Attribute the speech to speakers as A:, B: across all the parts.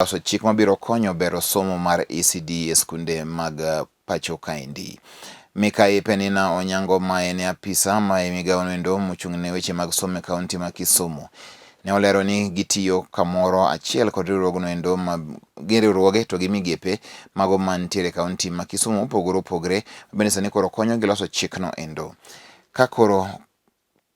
A: Loso chik mabiro konyo bero somo mar ECD e skunde mag pacho kaendi. Mikai Penina Onyango, ma en apisa ma e migawo noendo mochung' ne weche mag somo e kaunti ma Kisumu, ne olero ni gitiyo kamoro achiel kod riwruogno endo ma gi riwruoge to gi migepe mago mantiere e kaunti ma Kisumu mopogore opogore bende sani koro konyo gi loso chikno endo. Ka koro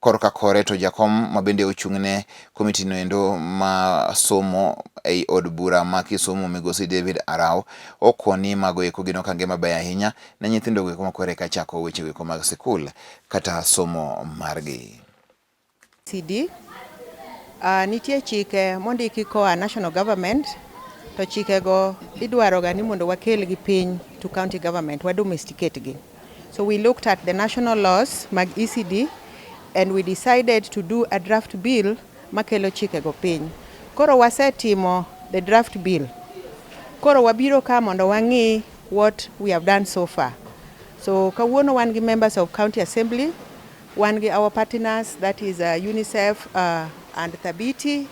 A: korka kore to jakom mabende ochung'ne komiti no endo ma somo ei od bura ma Kisumu, Migosi David Arao, okoni mago eko gin okange mabeyo ahinya ne nyithindo go eko makoro eka chako weche go eko mag sikul kata somo margi.
B: CD. Nitie chike mondiki koa national government, to chikego idwaro ga ni mondo wakel gi piny to county government, wa domesticate gi. So we looked at the national laws mag ECD and we decided to do a draft bill makelo chikego piny. Koro wasetimo the draft bill. Koro wabiro ka mondo wang'i what we have done so far. So kawuono wan gi members of county assembly, wan gi our partners, that is UNICEF and Thabiti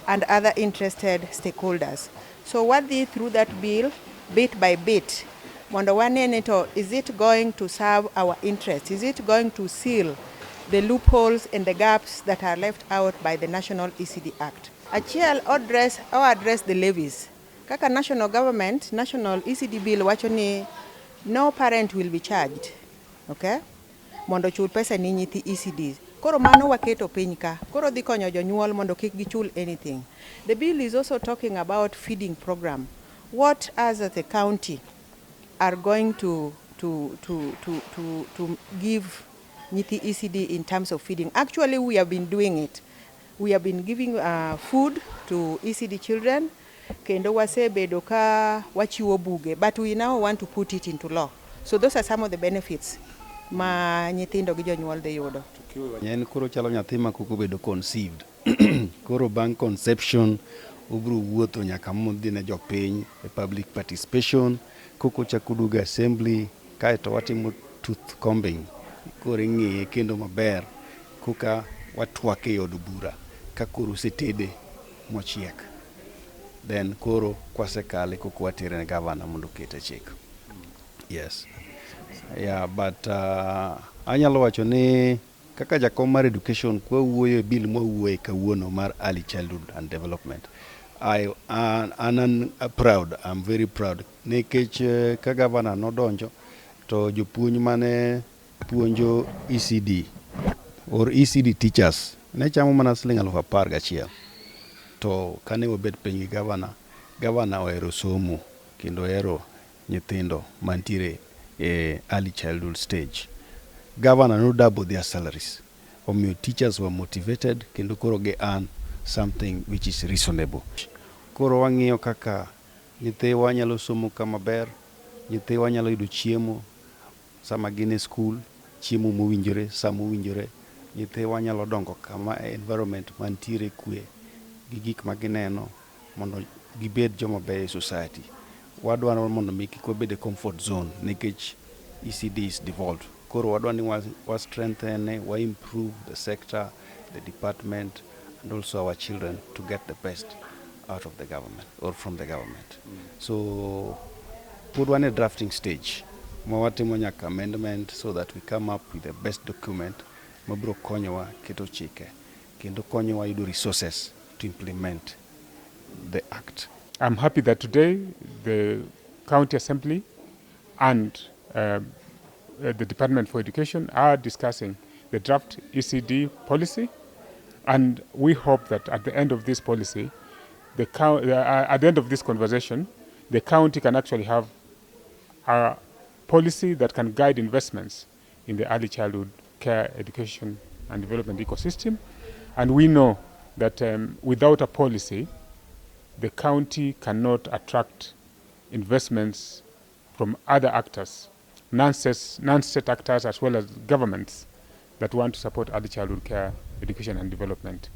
B: and other interested stakeholders. So wadhi through that bill bit by bit mondo wanene to is it going to serve our interests? Is it going to seal the loopholes and the gaps that are left out by the National ECD Act? Achiel address the levies. Kaka national government, national ECD bill wacho ni no parent will be charged. Okay? Mondo chul pesa ni nyithi ECDs. Koro mano waketo piny ka. Koro dhi konyo jonyuol mondo kik gichul anything. The bill is also talking about feeding program. What us as a county are going to give nyithi ECD in terms of feeding. Actually, we have been doing it. We have been giving food to ECD children, kendo wasebedo ka wachiwo buge, but we now want to put it into law. So those are some of the benefits ma nyithindo gi jonyuol dhi yudo.
C: En koro chalo nyathi ma kok obedo conceived. Koro bang' conception obiro wuotho nyaka modhi ne jopiny e public participation, koko chako duogo e assembly, kaeto watimo tooth combing. Koro ing'iye kendo maber koka watwak e od bura ka koro osetede mochiek. Then koro kwasekale koko watere ne gavana mondo okete chik. Yes. Yeah, but anyalo wacho ni kaka jakom mar education kwawuoyo e bill mwawuoye kawuono mar early childhood and development, I an proud, I'm very proud nikech ka gavana nodonjo to jopuonj mane puonjo ECD or ECD teachers ne chamo mana siling 11,000. To kane wabet piny gi gavana, gavana ohero somo kendo ohero nyithindo mantiere e early childhood stage. Governor no double their salaries. Omiyo teachers were motivated kendo koro gi earn something which is reasonable. Koro wang'iyo kaka nyithiwa nyalo somo kama ber, nyithiwa nyalo yudo chiemo sama gin e skul, chiemo mowinjore, sa mowinjore. Nyithiwa nyalo dongo kama e environment mantiere kwe gi gik ma gineno mondo gibed joma beyo e society. Wadwaro mondo mi kik wabed e comfort zone nikech ECD is devolved. Koro wadwa ni wa strengthen, wa improve the sector, the department, and also our children to get the best out of the government or from the government. So pod wan e drafting stage ma watimo nyaka amendment so that we come up with the best document mabiro konyowa keto chike kendo konyowa yudo resources to implement the act.
D: I'm happy that today the County Assembly and the Department for Education are discussing the draft ECD policy, and we hope that at the end of this policy, at the end of this conversation, the county can actually have a policy that can guide investments in the early childhood care, education and development ecosystem. And we know that without a policy, the county cannot attract investments from other actors, non-state actors as well as governments that want to support early childhood care, education and development.